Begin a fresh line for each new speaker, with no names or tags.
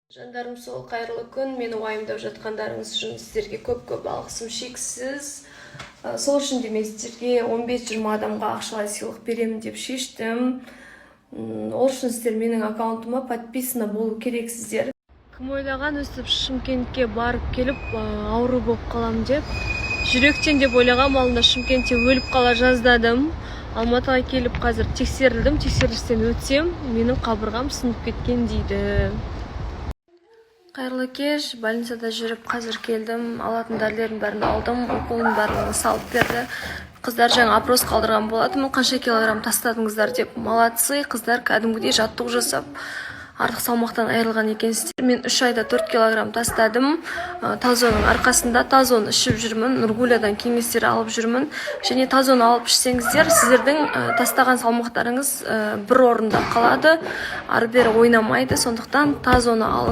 Жандарым сол, қайырлы күн! Мені уайымдап жатқандарыңыз үшін сіздерге көп-көп алғысым шексіз. Сол үшін де мен сіздерге 15-20 адамға ақшалай сыйлық беремін деп шештім. Ол үшін сіздер менің аккаунтыма подписана болу керексіздер. Кім ойлаған, өстіп Шымкентке барып келіп, ауру болып қалам деп? Жүректен деп ойлағам, алдында Шымкентте өліп қала жаздадым. Алматыға келіп, қазір тексерілдім. Тексерістен өтсем, менің қабырғам сынып кеткен дейді. Қайырлы кеш! Больницада жүріп, қазір келдім. Алатын дәрілердің бәрін алдым, уколдың барлығын салып берді. Қыздар, жаңа опрос қалдырған болатынмын, қанша килограмм тастадыңыздар деп. Молодцы, қыздар, кәдімгідей жаттығу жасап, артық салмақтан айырылған екенсіздер. Мен 3 айда 4 килограмм тастадым. Тазоның арқасында. Тазоны ішіп жүрмін, Нұргулядан кеңестер алып жүрмін. Және тазоны алып ішсеңіздер, сіздердің тастаған салмақтарыңыз бір орында қалады, ары бері ойнамайды. Сондықтан тазоны алып